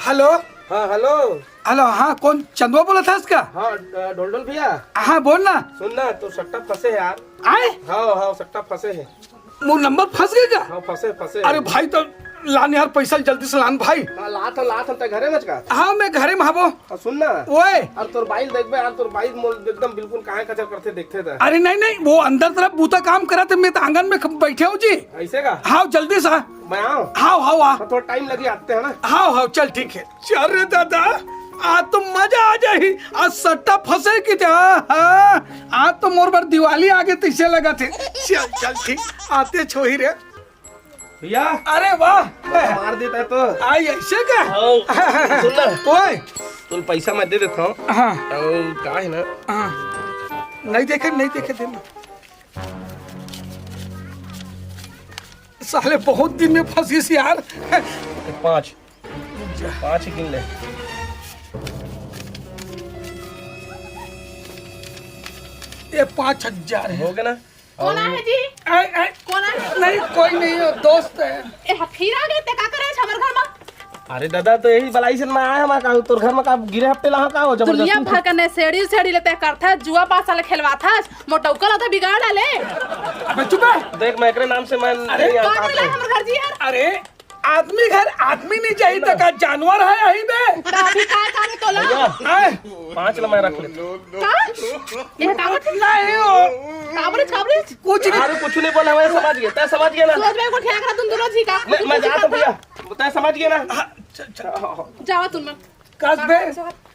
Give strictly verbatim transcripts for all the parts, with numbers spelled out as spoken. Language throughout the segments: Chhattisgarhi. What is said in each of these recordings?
हेलो। हाँ, हेलो। हेलो, हाँ, कौन चंदवा बोलत हस का? हाँ, ढोलढोल भैया। हाँ, बोल ना। सुन ना, तोर सट्टा फंसे हे यार। आय? हाँ, हाँ, सट्टा फंसे हे। मोर नंबर फंस गे का? हाँ, फंसे, फंसे। अरे भाई, तो लान यार, पैसा जल्दी से लान भाई। हाँ, लात हँव, लात हँव, तैं घरे में हस का? हाँ, मैं घरे में हँव। हाँ, सुन ना। ओए। अरे तोर बाई ल देखबे यार, तोर बाई मोर एकदम बिल्कुल काहे कचर करथे, देखथे त। अरे नहीं, नहीं, वो अंदर तरफ बूता काम करत हे, मैं तो आंगन में ख-, बैठे हँव जी। अइसे का? हाँ, जल्दी से। मैं आँव? हाँ, हाँ, हाँ। तो थोड़ा टाइम लगही, आते हैं ना। हाँ, हाँ, चल ठीक हे। चल रे दादा, आज तो मजा आ जाही। आज सट्टा फंसे कि ते, हाँ, हाँ। आज तो मोर बर दिवाली आगे तइसे लगथे। चल, चल, ठीक, आते छोही रे। भैया। अरे वाह। मार देता तो। आई अइसे का? हाँ। सुन ना। ओए। तोला पैसा मैं दे देता हूँ। हाँ। अउ का हे ना? हाँ। नहीं देखे, नहीं देखे, दे ना। साले बहुत दिन में फंसिस यार। पाँच। पाँच ही गिन ले। ये पाँच हजार हे। हो गे ना? कौन आय हे जी? आय, आय। कौन आय हे? नहीं, कोई नहीं हे, दोस्त हे। ए, ह-, फिर आ गे, ते का करे हस हमर घर में? अरे दादा, तो यही बलाइस मैं आय हँव, का तोर घर में का गिरे हफ्ते लाहूँ का हो जबरदस्ती? दुनिया भर का नशेड़ी उशेड़ी ल ते करथस, जुआ पासा ल खेलवाथस, मोटौका ल तो बिगाड़ डाले। अबे चुप रह। देख, मैं एकरे नाम से मैं अरे, नहीं का आता। करे ला हमर घर जी यार? अरे, आदमी घर आदमी नहीं जाही त का जानवर हे यही बे? त अभी का करे तोला? भैया, आय। पाँच ला मैं रख लेता हूँ। का? ये का बोले? नहीं हो। का बोले, का बोले? कुछ नहीं। अरे कुछ नहीं बोला, मैं समझ गया, तैं समझ गया ना? सोच में को ठेक रहा तुम दोनों जी का। मैं, मैं जाता हूँ भैया, तैं समझ गया ना? हाँ, चल, चल। जावा तुम मन। कस बे,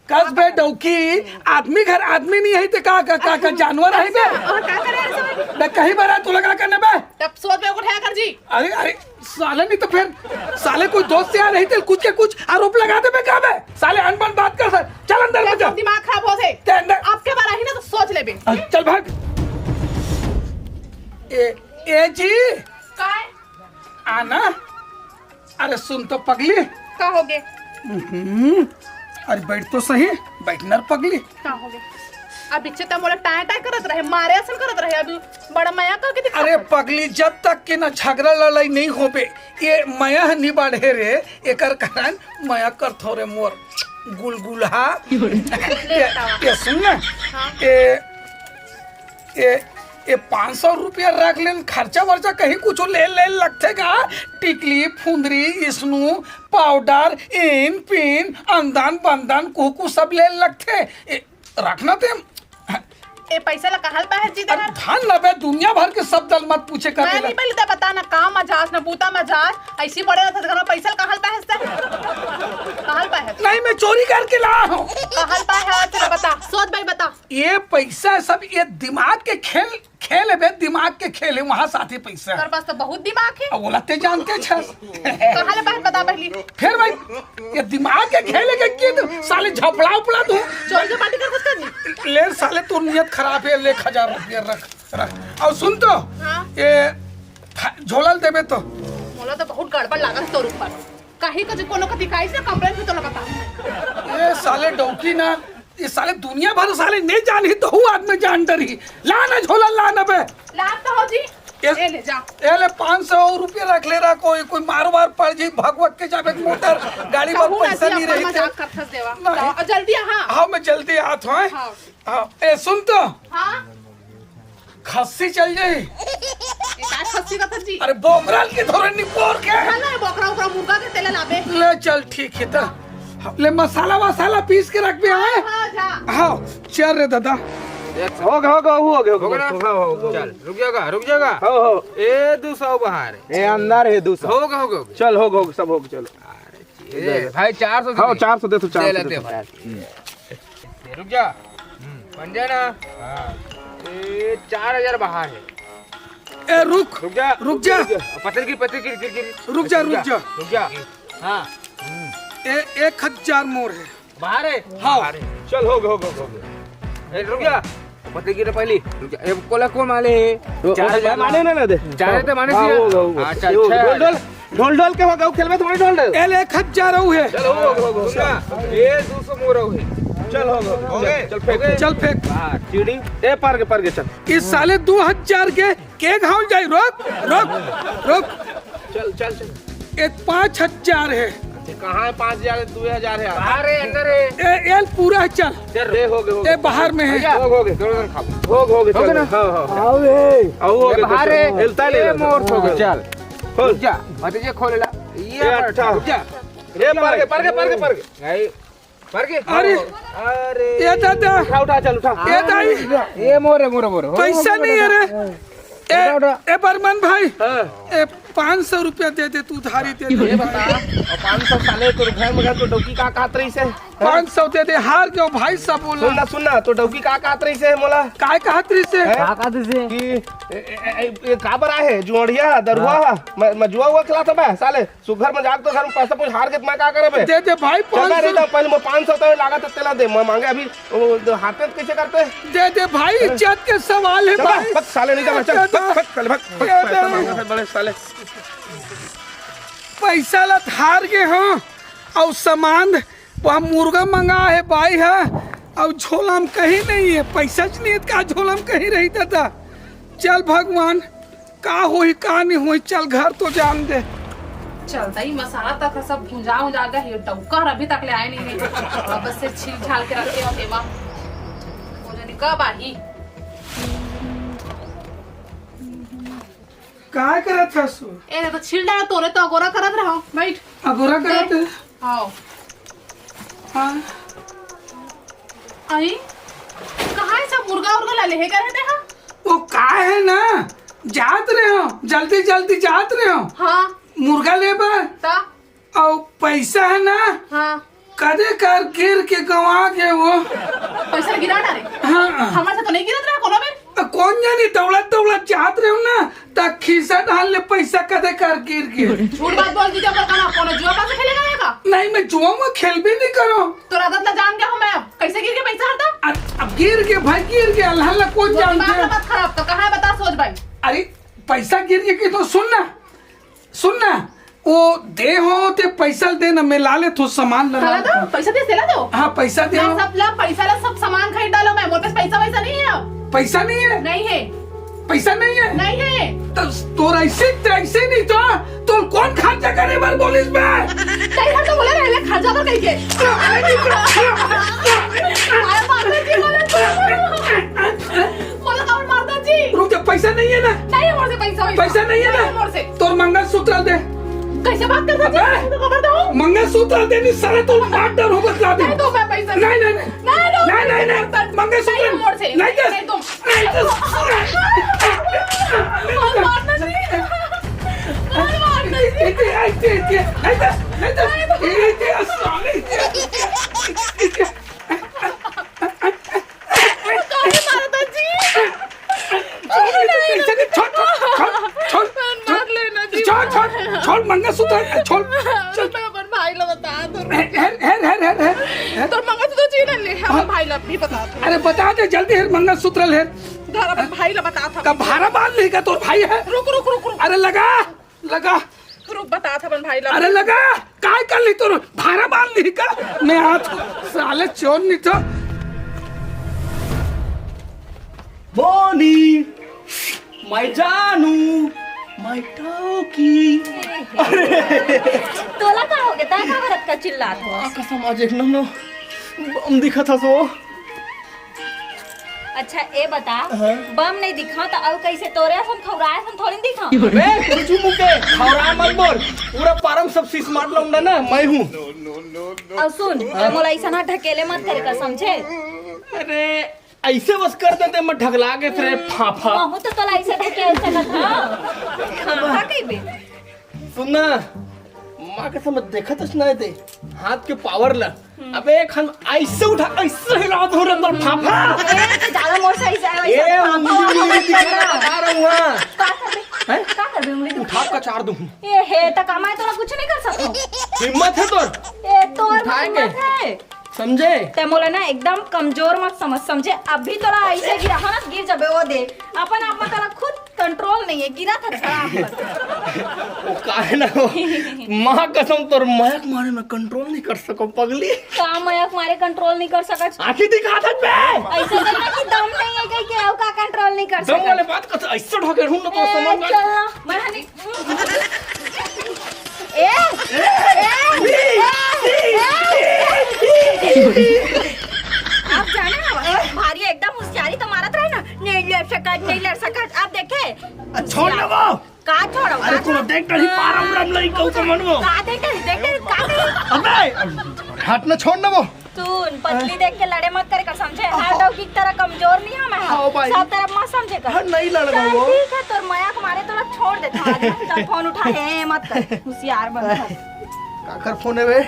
कस बे डौकी, आदमी घर आदमी नहीं हे त का, का, का, का जानवर हे बे? अउ का करे अइसे? बे कहीं बरा तू लगा करने बे। तब सोच में को ठेक कर जी। अरे, अरे, साले नहीं तो फिर, साले कोई दोस्त यार रही थे, कुछ के कुछ आरोप लगा दे बे का बे? साले अनबन बात कर सर, चल अंदर में जा। दिमाग खराब होथे। ते अंदर। अब के बार आही ना तो सोच लेबे। अरे, चल भाग। ए, ए जी। काय? आना। अरे सुन तो पगली। का हो गे? हम्म, अरे बैठ तो सही, बैठ ना रे पगली। का हो गे? अभी से त मोला टाय टाय करत रहे, मारे असन करत रहे, अभी बड़ा मया करके दिखा। अरे पगली, जब तक के ना झगड़ा लड़ाई नहीं होबे, ये मया ह नहीं बाढ़े रे, एकर कारण मया करथो रे मोर गुलगुलहा। ले ये, बतावा। ये सुन ना, हाँ। ये, ये, ये पाँच सौ रुपया रख लेन, खर्चा वर्चा कहीं कुछ ले, ले लगथे का? टिकली, फुंदरी, स्नू, पाउडर, इन, पिन, अंदन, बंदन, कुहू, कुहू सब ले लगथे। ए, रखना ते। ए, पैसा ला कहाँ ले पाहे जी अरे तेहर? धन लबे, दुनिया भर के सब दल मत पूछे का मैं तेला। नहीं बोली, तो बता ना, काम में जास, ना बूता में जास, ऐसी बड़े रहते घर में पैसा ला कहाँ ले पाहे से? कहाँ ले पाहे? नहीं, मैं चोरी करके ला हूँ। कहाँ ले पाहे, तेला बता, सोच भाई बता। ये पैसा सब ये दिमाग के खेल, खेल हे बे, दिमाग के खेल हे, वहाँ साथे पैसा हे। तोर पास तो बहुत दिमाग हे। अब ओला ते जानते छस। कहाँ ले पाहे बता पहली। फिर भाई, ये दिमाग के खेल हे कि, कि तू साले झपड़ा उपड़ा तू। चोरी चपाटी कर सकता जी। ले साले, तोर नियत खराब हे, ले एक हजार रुपया रख, रख। अउ सुन तो, हाँ। ये था-, झोला ल देबे तो। मोला तो बहुत गड़बड़ लागत हे तोर ऊपर। कहीं का जो कोनो का दिखाई से complaint भी तो ना बता। ये साले डौकी ना, ये साले दुनिया भर साले नहीं जानही तो हूँ आदमी जान डरही। ला ना झोला, ला ना बे। ला तो हो जी। ये, ए ले जा। ए ले पाँच सौ रुपया रख ले रहा, कोई, कोई मार वार पड़ जी, भग वग के जाबे मोटर गाड़ी बर कहूँ ना पैसा जी, नहीं अपन रही थे। मजाक करथस देवा। नहीं। जाओ, जल्दी आ, हाँ। हाँ, मैं जल्दी आत हूँ, हैं? हाँ। हाँ, ए सुन तो। हाँ। खस्सी चल जाही। ए, काय खस्सी का जी? अरे बोकरा के थोड़े निपोर के। हाँ ना, बोकरा ओकरा मुर्गा के तेला लाबे। ले चल ठीक हे त। ले मसाला वसाला पीस के रखबे, हाँ, हैं? हाँ, जा। हाँ, चल रे दादा। एक हो गे, हो गे, हो गे, हो गे। हो गे ना? हाँ, हो गे। चल, रुक जाएगा, रुक जाएगा। हो, हो। ए, दू सौ बाहर। ए, अंदर हे दू सौ। हो गे, हो गे, हो गे। चल, हो गे, हो गे, सब हो गे, चलो। ए, भाई, चार सौ दे हाँ, दे। चार सौ दे, तू चार सौ ले, दे, ले, तू। भाई। हम्म। रुक जा। बन जाए ना। हाँ। ए, चार हजार बाहर हे। ए, रुक। रुक जा, रुक रुक जा। जा, रुक जा। पत्थर गिर, पत्थर गिर, गिर, गिर। रुक जा, रुक जा। रुक जा। हाँ। ए, एक हजार मोर हे। बाहर हे? हाँ। बाहर हे। चल, हो गे, हो गे, हो गे। ए, रुक जा। पत्थर गिर पहली। रुक जा। ए, कोला कौन माने हे? वो, चार वो हजार माने ना, ना दे। चार हजार माने हाँ, सिया। हो गे, हो गे। हाँ, चल, ये हो गे। छह हजार। ढोल, ढोल। ढोल ढोल के हो गे, खेलबे तुम्हारे ढोल ढोल। ए ले, एक हजार अउ हे। चल, हो, हो, हो, हो, हो। ए, दू सौ मोर अउ हे। चल, हो गए, हो गए। चल, चल फेंक। चल फेंक। हाँ, चीड़ी। ए, पार के, पार के, चल। इस साले दो हजार के केक हाउल जाई। रोक, रोक, रोक। चल, चल, चल। एक पाँच हजार है। कहाँ है पाँच हजार, दो हजार है यार। अरे, अंदर है। ए, एल पूरा है, चल। चल, रे, हो गए, हो ए, गए। बाहर में है। भैया, हो गए, हो गए। हो गए, हो गए, हो गए चल। ना? हाँ, हाँ, हाँ। आओ रे। आओ, हो गए, बाहर चल। है। एल ताले ए, ला, मोर चल। हो गए। चल। खोल। रुक जा, भतीजे खोले ला। ये ए, पर अच्छा। रुक जा। ए, पार के, पार के, पार के, पार के। नहीं। मर गए? अरे। अरे। ए दादा। उठा, उठा, चल, उठा। ए दाई। ए मोरे, मोरे, मोरे। पैसा नहीं है रे। ए, उठा, उठा। ए बर्मन भाई। हाँ। ए, पाँच सौ रुपया दे दे, तू उधारी दे दे। ये बता, और पाँच सौ साले तो घर में, घर तो डौकी का कहत रही से? पाँच सौ दे दे, हार गयो भाई सब बोला। सुन ना, सुन ना, तो डौकी का कहत रही से मोला? काय कहत रही से? हैं? का कहत रही से? कि ए, ए, ए, ए, का बर आहे, जुआड़िया, दरुआ, हाँ। म-, मजुआ हुआ खिलाता बे, साले। सुघर मजाक तो घर में पैसा कुछ हार के मैं का करबे? दे दे भाई, चल बे, पाँच सौ। दे दे, पहले मैं पाँच सौ तो लागत है, तेला दे, मैं मांगे अभी, वो, वो, हाथ में कैसे करते हैं? दे दे भाई, चल। इज्जत के सवाल है चल भाई। बे, बक साले नहीं तो मैं, चल, दे दे। बक, बक, साले, बक, बक, दे दे। पैसा मांगत है बड़े साले। पैसा ला हार गे हो, अउ सामान, वह मुर्गा मंगा है भाई है, अउ झोला में कहीं नहीं है, पैसा च नहीं है, का झोला में कहीं रही दादा। चल भगवान, का होही, का नहीं होही, चल घर तो जान दे। चलता ही मसाला तक सब भुंजा उंजा गया, ये डौकर अभी तक ले आए नहीं है। अब बस से छील छाल के रखे हो एमा। वो जनी कब आही? का करत हस? ए, तो छील डाल, तोरे तो अगोरा करत रहो। बैठ। अगोरा करत दे। है? हाँ। हाँ। आई, कहाँ है सब मुर्गा उर्गा ला लेहे करे दे हा? वो का है ना, जात रहे हो, जल्दी जल्दी जात रहे हो। हाँ। मुर्गा लेबा? ता? अउ पैसा है ना? हाँ। कदे कर गिर के गंवा गे वो। पैसा गिरा डारे? हाँ। हमारे साथ तो नहीं गिरत रहा कोनो बेर। तो कौन जानी, दौड़त दौड़त जात रहे हो ना, त खीसा डाल ले पैसा कदे कर गिर गे। झूठ बात बोल दीजिए, पर कना कोनो जुआ पास खेले गए का? नहीं, मैं जुआ में खेलबे नहीं करो। तो आदत ला जान गया हूँ मैं, अब कैसे गिर के पैसा हरता? अब, अब गिर के भाई, गिर के, अल्लाह ला कोई तो जानते दिमाग हैं। मत खराब, तो कहाँ है बता सोच भाई। अरे पैसा गिर के, के तो सुन ना, सुन ना, वो दे हो ते पैसा दे ना, मैं ला ले तो सामान ला साला ला दो, पैसा दे, सेला दो। हाँ, पैसा दे मैं हो। सब ला, पैसा ला, सब सामान खरीद डालो मैं, मोर पास पैसा वैसा नहीं है अब। पैसा नहीं है? नहीं है। पैसा नहीं है? नहीं है। तो तोर ऐसे, ऐसे नहीं तो, तोर कौन खर्चा करे बर बोलिस बे? तई हर तो बोले रहे, खर्चा तो कहीं के। अरे नहीं तो। अरे माता जी, बोले तो। बोला कौन माता जी? रुक जा, पैसा नहीं है ना? नहीं है मोर से पैसा वैसा। पैसा नहीं है ना? नहीं है मोर से। तोर मंगलसूत्र दे। कैसे बात करता जी? अबे! तू तो खबर दो। मंगलसूत्र दे, नहीं साला तो मार डाल हो बतला दे। नहीं तो मैं पैसा नहीं, नहीं, नहीं। नहीं, नहीं। नहीं, नहीं, नहीं। मंगलसूत्र नहीं है मोर से। नहीं दे। नहीं तो। नहीं दे। मार, मार, नहीं। मार, मार, नहीं। ऐसे, ऐसे, ऐसे। नहीं दे, नहीं दे। नहीं तो। ऐसे, साले, ऐसे। काहे मारता जी? छोड़, छोड़, छोड़, छोड़, छोड़, मार लेना जी। छोड़, छोड़, छोड़, मंगलसूत्र, छोड़, छोड़। मैं अपन भाई ला बता दूँ। हेर, हेर, हेर, हेर, हेर, हेर। तोर मंगलसूत्र छीन ले, अपन हाँ। भाई ला भी बता दूँ। अरे बता दे जल्दी, हेर मंगलसूत्र ले। धर अपन भाई ला बता था। का भारा बांध नहीं का तोर भाई है? रुक, रुक, रुक, रुक। अरे लगा। लगा। रुक, बता था अपन भाई ला। अरे लगा, काय कर ली तोर भारा बांध ली का? मैं आज साले चोर नहीं था। बोनी, मैं जानू, मैं टोकी। तोला का हो गया? तै का भरत का चिल्लात हो? आ, कसम आज एक नंबर बम दिखा था सो। अच्छा, ए बता, हाँ। बम नहीं दिखा तो अउ कैसे तोरे असन खौराए असन थोड़ी दिखा? बे, कुछ मुके, खौरा मत बोल। पूरा पारम सब सी स्मार्ट लौंडा ना, मैं हूँ। अउ सुन, हाँ। मोला ऐसा ना ढकेले मत करे कर, समझे? अरे, ऐसे बस कर देते, मैं ढकला के तेरे फाफा। महू तो तोला ऐसे ढकेल सकत हा। फाफा कहिबे। सुन ना, माँ कसम देखत हस ना दे, हाथ के पावर ला। अबे, एक हम ऐसे उठा, ऐसे हिला दो रे, अंदर फाफा। ए, तो ज्यादा मोर से ऐसे, ऐसे ए, फाफा उंगली, वाफा उंगली मत दिखा, करना। बता रहा हूँ, हाँ। का करबे? हैं? का करबे उंगली दिखा? उठा के चार दूँ। ए, हे, त का मैं तोला कुछ नहीं कर सकता। हिम्मत है तोर? ए, तोर उठाए के? हिम्मत है? समझे? ते मोला ना एकदम कमजोर मत समझ, समझे? अभी तोला ऐसे गिरा ना, गिर जाबे। वो दे, अपन आप में तोला खुद कंट्रोल नहीं है, गिरा था झड़ाम। वो काहे ना हो, माँ कसम, तोर मया के मारे मैं कंट्रोल नहीं कर सको पगली। का मया के मारे कंट्रोल नहीं कर सकत? आँखी दिखा था बे। ऐसा तो ना कि दम नहीं है कहीं के, अउ का कंट्रोल नहीं कर दम सकत? वाले बात कर, ऐसा ढोके ढूंढ तो ए, समझ में चल ना, मैं हनी ए, ए, ए, आप जाने ना, भारी एकदम होशियारी तो मारत रहे ना, नहीं लड़ सकत, नहीं लड़ सकत। आप देखे? छोड़ ना वो। का छोड़ो, अरे का तू छोड़ो? देख, कहीं पारम रम लई कहू तो मन वो। का देख, देख, देख, का देख? अबे, हट ना, छोड़ ना वो। सुन, पतली देख के लड़े मत करे कर, समझे? हर डौकी की तरह कमजोर नहीं हूँ मैं। हाँ भाई। सब तरफ मत समझे कर। हाँ, नहीं लड़ना चल, वो। ठीक है, तोर मया के मारे तोला छोड़ देता हूँ। चल, फोन उठा, ए, मत कर, होशियार बन। काकर फोन है बे?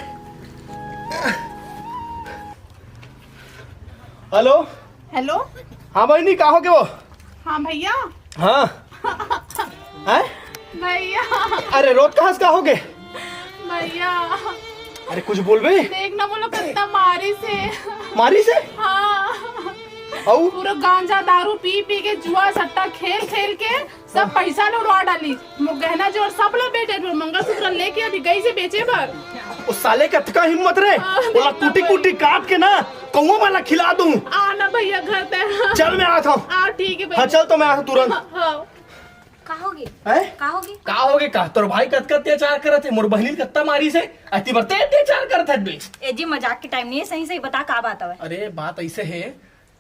हेलो। हेलो। हाँ बहिनी, का हो गे वो? हाँ भैया। हाँ। हैं? भैया। अरे रोत कहाँ से, का हो गे? भैया। अरे कुछ बोल बे। देख ना, मोला कत्ता मारिस हे। मारिस हे? हाँ। अउ? पूरा गांजा दारू पी पी के, जुआ सट्टा खेल खेल के सब पैसा ल उड़वा डालिस। मोर गहना जेवर सब ल बेच डालिस, मंगलसूत्र लेके अभी गइस हे बेचे बर। ओ साले के अतका हिम्मत रे, हाँ, ओला देख ना कुटी भाई। कुटी काट के ना कौआ वाला खिला दूं। आ ना भैया घर ते। चल मैं आत हूँ। आ ठीक है भैया। हाँ चल तो मैं आत हूँ तुरंत। हाँ, हाँ। का होगे? हैं? का होगे? का होगे का? तोर भाई कतका अत्याचार करत हे, मोर बहिनी ल कत्ता मारिस हे, अति बर ते अत्याचार करत हे बे। ए जी, मजाक के टाइम नहीं है, सही सही बता का बात हवय? अरे बात ऐसे है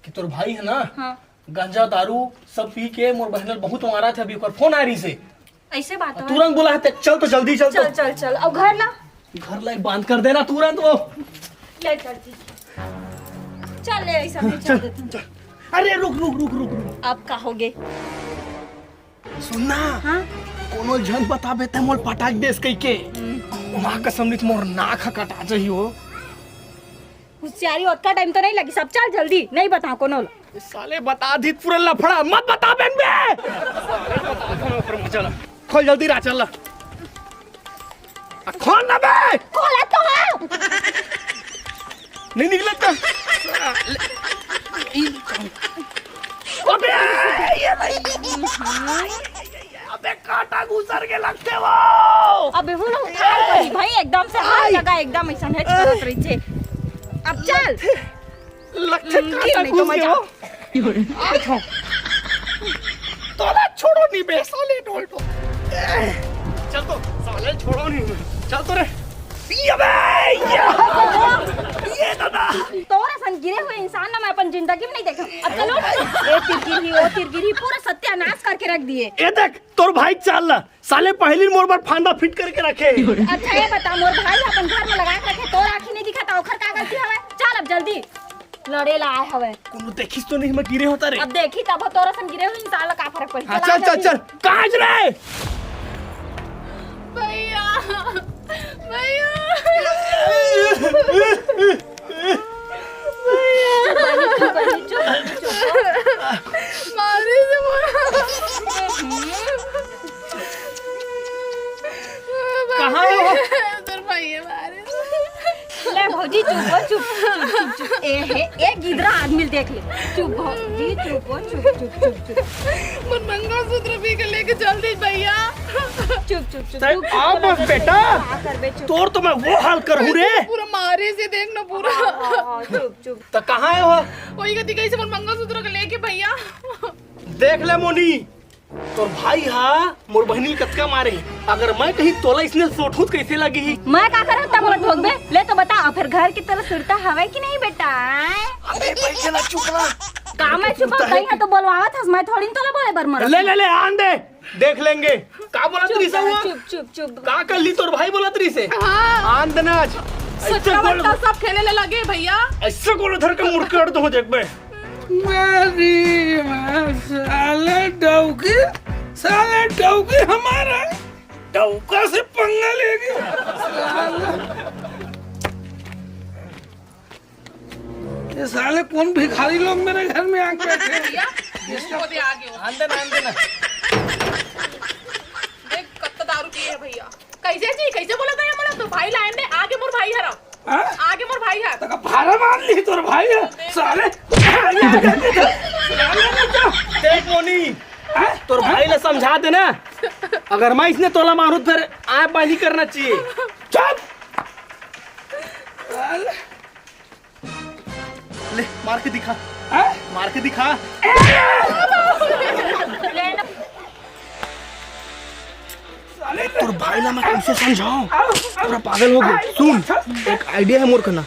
कि तोर भाई है ना, हाँ। गांजा दारू सब पी के मोर बहिनी ल बहुत मारत हे, अभी ओकर फोन आ रहिस हे। ऐसे बात हवय? तुरंत बोला है ते, चल तो जल्दी चल तो। चल चल चल, अब घर ला। घर ला बांध कर देना तुरंत वो। ले जल्दी। चल ले, ऐसा नहीं चल चल। देते। अरे रुक रुक रुक रुक रुक। अब का होगे? सुन ना। हाँ? कोनो झन बताबे ते मोल पटाक देस कहिके। हम्म। माँ कसम, नहीं तो मोर नाक ह कटा जाही हो। होशियारी ओतका टाइम तो नहीं लगी, सब चल जल्दी, नहीं बता कोनो ला। ये साले बता दी पूरा लफड़ा, मत बता बेन बे। साले बता दो ना ऊपर मजा ला। खोल जल्दी रा, चल ला। आ, खोल ना बे। खोला तो है। नहीं निकला तो। अबे, ये भाई। अबे, कांटा घुसर के लगथे वो। अबे, वो लोग उतार पड़ी भाई, एकदम से हर आई। जगह एकदम ऐसा हेच करत रहिथे। अब चल। लगथे हम्म, कांटा गिर नहीं तो घुस मजा। गया। आ जाओ। तोला छोड़ो नहीं बे, साले डोल डोल। चल तो, साले छोड़ो नहीं। चल तो रे। ये बे, ये। ये दादा। तोरा सन गिरे हुए इंसान ना मैं अपन जिंदगी में नहीं देखा। अब चलो। ए तिरगिरी, ओ तिरगिरी, पूरा सत्यानाश करके रख दिए। ए देख, तोर भाई चाल ला। साले पहली मोर बर फांदा फिट करके रखे। अच्छा ये बता, मोर भाई अपन घर में लगा के रखे, तोर आँखी नहीं दिखा, तो ओखर का गलती हवे? चल अब जल्दी, लड़े ला आए हवे। कोनो देखिस तो नहीं मैं गिरे होता रे। अब देखी तब तोरा सन गिरे हुई इंसान ला का फर्क पड़ी? हाँ, चल, चल, चल, चल। कहाँ रे? भैया, भैया। मारी से बोला। कहाँ है वो? तोर भैया मारे। ले भौजी, चुप हो, चुप, चुप, चुप, चुप। ए हे, ए गिदरा आदमी देख ले। चुप भौजी, चुप हो, चुप, चुप, चुप, चुप। मोर मंगलसूत्र पी के लेके चल दी भैया। चुप, चुप, चुप, चल, चुप, चुप, आ चुप, बस चुप, बेटा। का करबे, चुप। तोर तो मैं वो हाल करूँ रे। पूरा मारे से देख ना पूरा। हाँ, हाँ, हाँ, चुप, चुप। त कहाँ है वो? वही गति कैसे मोर मंगलसूत्र के लेके भैया। देख ले मोनी, तोर भाई हा मोर बहिनी कतका मारे हे। अगर मैं कहीं तोला इसने सोटहूँ त कैसे लगी ही? मैं का करहूँ तब ठोकबे? ले तो बता, फिर घर की तरफ सुरता हवे कि नहीं बेटा? अबे बैठे ना, चुप ना। का मैं चुप हूँ? कहीं तो बोलवावत हस, मैं थोड़ी न तोला बोले बर मरत। ले, ले, ले, आन दे, देख लेंगे। का बोलत रहिस हे वो? चुप, चुप, चुप। का कर ली तोर भाई बोलत रहिस हे? हाँ। आन देना आज। ऐसे सट्टा गोल बट्टा सब खेले ले लगे भैया। ऐसे गोल धर के मुड़ के अड़ दो देख बे। मेरी माँ, साले डौकी, साले डौकी हमारा डौका से पंगा लेगी। साला। ये साले कौन भिखारी लोग मेरे घर में आके बैठे हैं? भैया, वो दे आगे हो। आन देना, आन देना। देख, कत्ता दारू पिए है भैया। कैसे जी, कैसे बोला था ये मोला? तो भाई लाइन दे, आगे मोर भाई हरा। हाँ? आगे मोर भाई हरा। तो का अरे मान ली तोर भाई हे, साले। देख मोनी, हैं? तोर भाई ला समझा देना, अगर मैं इसने तोला मारूं त फिर आए बानी करना चाहिए। चुप। साले। ले, मार के दिखा। हैं? मार के दिखा। साले तोर भाई ला मैं कैसे समझाऊं? पूरा पागल हो गया। सुन, एक idea है मोर कना।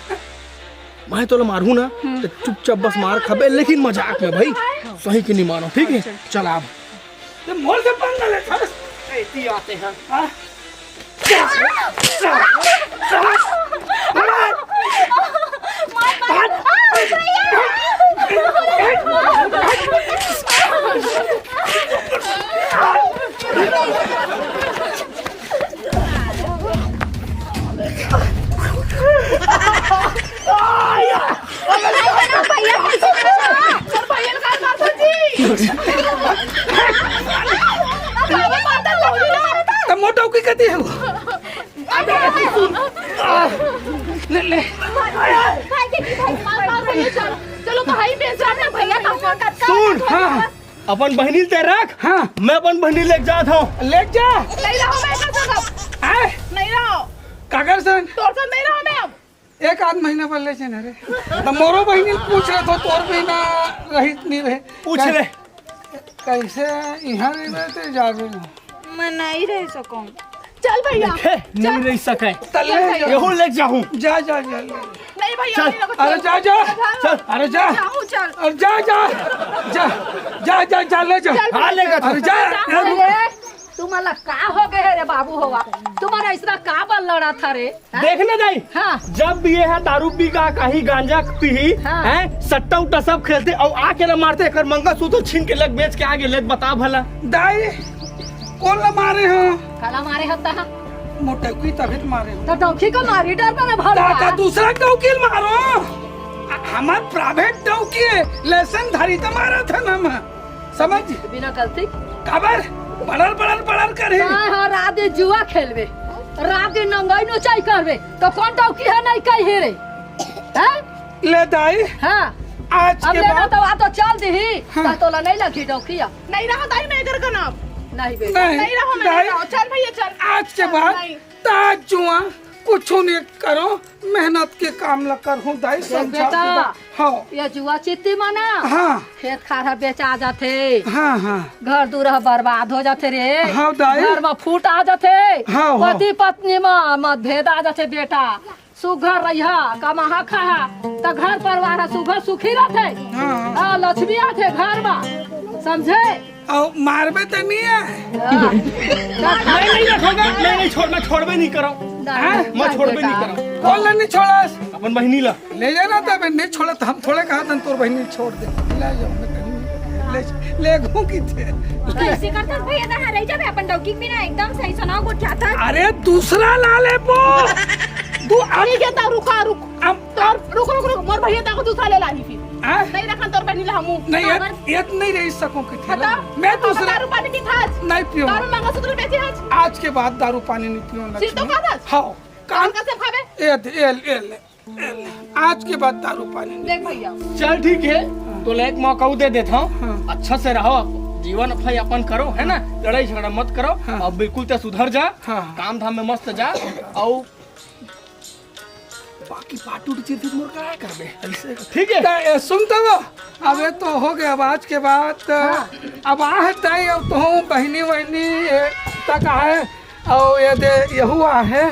मैं तोला मारहूं ना, त चुपचाप बस मार खाबे, लेकिन मजाक में भाई, सही के नहीं मानो, ठीक है? चल अब। ये मोर से पंगा ले, चल। ऐसी आते हैं। हाँ? भैया, भैया, भैया, भैया, भैया, त मोर डौकी कती हे वो? ले, ले। भाई के, भाई के, मार, मार, भैया, चलो। चलो, कहाँ ही बेच रहा था, भैया, तो वो कटका सुन, हाँ। अपन बहिनी ल ते रख, हाँ। मैं अपन बहिनी ल लेके जात हंव। ले जा। नहीं रहो, मैं का सब। आए। नहीं रहो। काकर संग? तोर संग नहीं रहो मैं अब। एक आध महीना बर ले चल रे। त मोरो बहिनी पूछ रहे तो तोर बहिनी रही नहीं रहे। पूछ ले। कैसे इहाँ रहिबे ते जाबे? मैं नहीं रह सकूं। चल भैया। हे, नहीं रह सके। त ले जा। यहू ले जाहूं। जा, जा, जा, ले। नहीं भैया, चल। नहीं रखो, अरे चल। जा, जा। चल। अरे जा। जाहूं, चल। अरे जा, जा। जा, जा, जा, जा, ले जा। चल हाँ, भैया, ले जा। चल। अरे जा। जा, अरे रुक। अरे, तुम्हारा का हो गए रे बाबू होवा? तुम्हारा इसरा का बल लड़ा था रे? देख ना दाई, हाँ। जब ये है दारू पी का कहीं गांजा पीही, हाँ। हैं, सट्टा उट्टा सब खेलते अउ आके ना मारते, एकर मंगलसूत्र छीन के लग बेच के आगे ले बता भला। दाई, कोन ला मारे हो? काला मारे हत्ता हा? मोटकी तभी तो मारे हो। तो डौकी को मारी डर पर भर ता, ता दूसरा डौकी ल मारो। आ, हमार private डौकी है, license धरी तो मारा था ना मैं। समझ? बिना गलती। काबर? बड़र, बड़र, बड़र करही। काय हो, रात दिन जुआ खेलबे, रात दिन नंगई नोचई करबे, तो कोन डौकी हे नहीं कही रे? हैं? ले दाई, हाँ। आज अब के लेना बाद तो आ तो चल दीही, हाँ। तो तोला नहीं लगी डौकी अब। नहीं रहो दाई, मैं एकर का नाम। नहीं बेटा। नहीं, नहीं रहो, मैं नहीं दाई। रहो। चल भैया, चल। आज के बाद नहीं। ताज जुआ कुछ नहीं करो, मेहनत के काम ला करहूं दाई, देख समझा बेटा, के। हाँ। ये जुआ चित्ती माना, हाँ। खेत खार ह बेचा जाथे। हाँ, हाँ। घर दूर ह बर्बाद हो जाथे रे। हाँ, दाई। घर म फूट आ जाथे। हाँ, हाँ। पति पत्नी म मतभेद आ जाथे बेटा। सुघर रहिहा, कमाहा खाहा, त घर परिवार ह सुघर सुखी रथे। हाँ, हाँ। हाँ, लक्ष्मी आथे घर म, समझे? अउ मारबे त नहीं आए। हाँ। मैं नहीं रखूंगा, मैं नहीं छोड़, मैं छोड़बे नहीं करो। नहीं, हाँ? मैं नहीं छोड़बे बेटा। नहीं करो। कोन ला नहीं छोड़स? अपन बहिनी ला। ले जाना त बे, नहीं छोड़ा त हम थोड़े कहा था तोर बहिनी छोड़ दे। ले जाओ, मैं कहीं ले, ले घूम की थे। तो ऐसे करता भैया ना, रह जाबे अपन डौकी भी ना एकदम सही सुनाओ गोठियाता। अरे दूसरा ला ले बो। तू अभी के ता रुका, रुक। अब तोर रुक, रुक, रुक, मोर भैया ताको दूसरा ले लाही फिर। हाँ? नहीं रखन तोर बहिनी ला हमू। नहीं, ये, काबर? ये तो नहीं रह सकों कि थे ना। बताओ, मैं हम दूसरा दारू पानी पीथस। नहीं पीऊँ। दारू मंगलसूत्र बेचे हस। आज के बाद दारू पानी नहीं पीऊँ, सिर तो लक्ष्मी। खाथस? हाँ। कान का से खाबे? ए दे, ए, ए ले, ए ले। आज के बाद दारू पानी नहीं। देख भैया। चल ठीक है, तोला एक मौका अउ दे देता हूँ। हाँ। अच्छा से रहो, जीवन यापन करो, है ना? लड़ाई झगड़ा मत करो। हाँ। अब बिल्कुल ते सुधर जा, हाँ। काम धाम में मस्त जा, अउ बाकी पाटू चिरफिर मोर कराए करबे। ऐसे ठीक है। त, ए, सुन तो वो, अब ये तो हो गया, अब आज के बाद, हाँ। अब आहे तई, अब तो हूँ बहिनी वहिनी, ए, तक आहे, अउ ये दे, यहू आहे,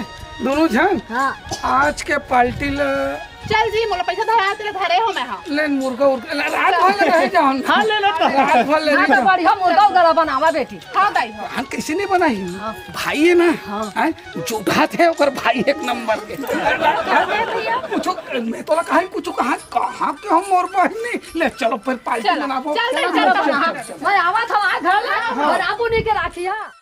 दोनों झन। हाँ। आज के पार्टी ल चल जी, मोला पैसा धरा, तेरे धरे हो मैं, हाँ। ले मुर्गा उर्गा, ले, रात भर ले रह जाओ। हाँ, ले लो तो। रात भर ले हाँ, रह तो जाओ। बढ़िया मुर्गा उर्गा बनावा बेटी। हाँ, दाई, हाँ। हाँ, कैसे नहीं बनाई? हाँ। भाई है ना? हाँ। हैं? जुगाड़ है ओकर भाई एक नंबर के। अरे भैया। कुछ, मैं तोला कहा, कुछ कहा, कहा के हम मोर बहिनी। ले चलो फिर पार्टी चलो, मनाबो। चल, चल, चलो, चलो, चलो, हाँ। चलो, चलो। मैं आवा था, आ घर ला, हाँ। और आबू नहीं के राखी, हाँ।